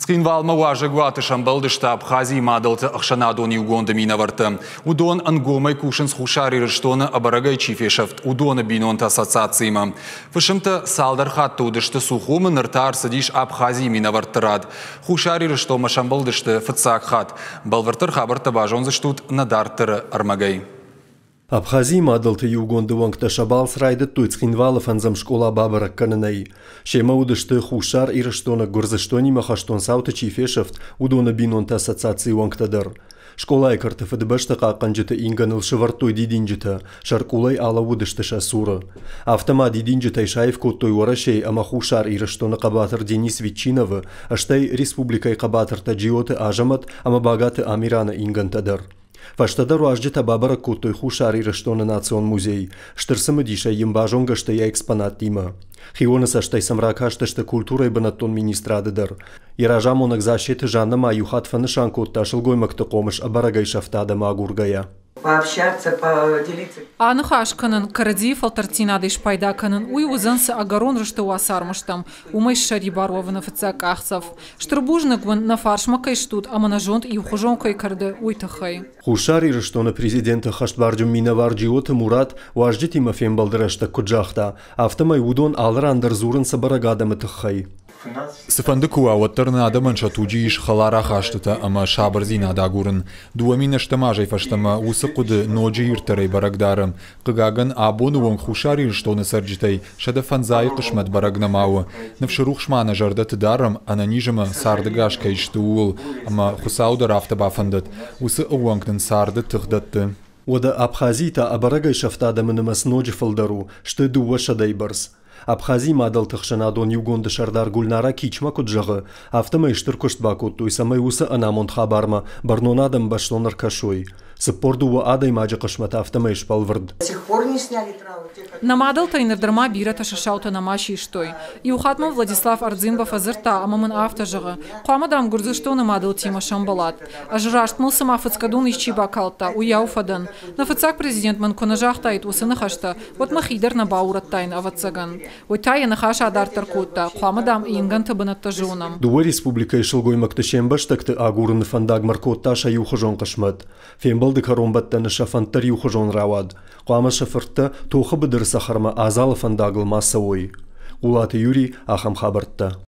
Цхинвалмӕ уазӕгуаты сӕмбӕлдысты Абхазийы мадӕлты ӕхсӕнадон иугонды минӕвӕрттӕ. Уыдон ӕнгомӕй кусынц Хуссар Ирыстоны ӕбӕрӕгӕй чи фесӕфт, уыдоны бинонты ассоциациимӕ. Фысымтӕ цалдӕр хатты уыдысты Сухумы, ныр та ӕрцыдис Абхазийы минӕвӕртты рад. Хуссар Ирыстонмӕ сӕмбӕлдысты фыццаг хатт. Бӕлвырддӕр хабӕрттӕ базондзыстут нӕ дарддӕры ӕрмӕгӕй. Абхазийы мадӕлты иугонды уӕнгтӕ сӕ балц райдыдтой Цхинвалы фӕндзӕм скъола бабӕрӕг кӕнынӕй. Семӕ уыдысты Хуссар Ирыстоны Гуырдзыстонимӕ хӕстон цауты чи фесӕфт, уыдоны бинонты ассоциацийы уӕнгтӕ дӕр. Скъолайы кӕрты Фыдыбӕсты хъахъхъӕнджыты ингӕныл сӕвӕрдтой дидинджытӕ, сӕркъулӕй алӕууыдысты сӕ цуры. Афтӕ ма дидинджытӕй саив кодтой Уӕрӕсейы ӕмӕ Хуссар Ирыстоны хъӕбатыр Денис Ветчиновы, стӕй республикӕйы хъӕбатыртӕ Джиоты Азӕмӕт ӕмӕ Багаты Амираны ингӕнтӕ дӕр. Фӕстӕдӕр уазджытӕ бабӕрӕг кодтой Хуссар Ирыстоны национ музей, стыр цымыдисӕй йын базонгӕ сты йӕ экспонаттимӕ. Хионы цӕстӕй сӕм ракастысты культурӕйы бынӕттон министрады дӕр. Йӕ разамонӕг Зассеты Жаннӕ ма иу хатт фӕнысан кодта сылгоймӕгты хъомыс ӕбӕрӕгӕй сӕфт адӕмы агургӕйӕ. Пообщаться, поделиться. Аныхас кӕнын, кӕрӕдзийы фӕлтӕрддзинадӕй спайда кӕнын, уый уыдзӕн цы ӕгӕрон рысты уацармыстӕм, уымӕй ссӕрибар уӕвыны фыццаг къахдзӕф. Стыр бузныг уын, нӕ фарсмӕ кӕй стут ӕмӕ нӕ зонд иухуызон кӕй кӕрды, уый тыххӕй. Хуссар Ирыстоны президенты хӕстбарджын минӕвар Джиоты Мурат уазджытимӕ фембӕлды рӕстӕг куыд загъта, афтӕмӕй уыдон алы ран дӕр дзурынц ӕбӕрӕг адӕмы тыххӕй. Цыфӕнды куы уа, уӕддӕр нӕ адӕмӕн сӕ туджы ис хӕлар ахастытӕ ӕмӕ сабырдзинад агурын. 2008 азӕй фӕстӕмӕ уыцы хъуыды ноджы ирддӕрӕй бӕрӕг дары. Хъыгагӕн, абоны онг Хуссар Ирыстоны цӕрджытӕй 105-ы хъысмӕт бӕрӕг нӕма у. Ныфсы рухс ма нӕ зӕрдӕты дарӕм, ӕнӕниз ӕмӕ цардӕгас кӕй сты, ууыл, ӕмӕ Хуыцау дӕр афтӕ бафӕндӕд. Уыцы ӕууӕнк нын царды тых дӕтты. Уӕдӕ Абхазийы та ӕбӕрӕгӕй сӕфт адӕмы нымӕц ноджы фылдӕр у, сты 200-ӕй бӕрц. Абхазийы мадӕлты ӕхсӕнадон иугонды сӕрдар Гульнара Кичма куыд зӕгъы, афтӕмӕй стыр куыст бакодтой, цӕмӕй уыцы ӕнамонд хабармӕ бӕрнон адӕм бӕстон ӕркӕсой. 42 адӕймаджы хъысмӕт афтӕмӕй сбӕлвырд. Нӕ мадӕлтӕй ныр дӕр ма бирӕтӕ сӕ саутӕ нӕма систой. Иу хатт мӕм Владислав Ардзинба фӕдзырдта ӕмӕ мын афтӕ зӕгъы, хъуамӕ, дам, Гуырдзыстоны мадӕлтимӕ сӕмбӕлат. Ӕз раст мыл цыма фыцгӕдон исчи бакалдта, уыйау фӕдӕн. Нӕ фыццаг президент мын куы нӕ загътаид уыцы ныхӕстӕ, уӕд мӕхи дӕр нӕ баурӕдтаин, ӕвӕццӕгӕн. Уый та йӕ ныхас адарддӕр кодта, хъуамӕ, дам, ингӕнты бынӕттӕ зонӕм. Дыууӕ республикӕйы сылгоймӕгты се мбӕстӕгты агурыны фӕндагмӕ ркодта сӕ иухуызон хъысмӕт. Фембӕлды кӕронбӕттӕны сӕ фӕнд дӕр иухуызон рауад. Хъуамӕ сӕ фырттӕ тохы быдыры цӕхӕрмӕ адзалы фӕндагыл ма цӕуой. Хъулаты Юрий, ахӕм хабӕрттӕ.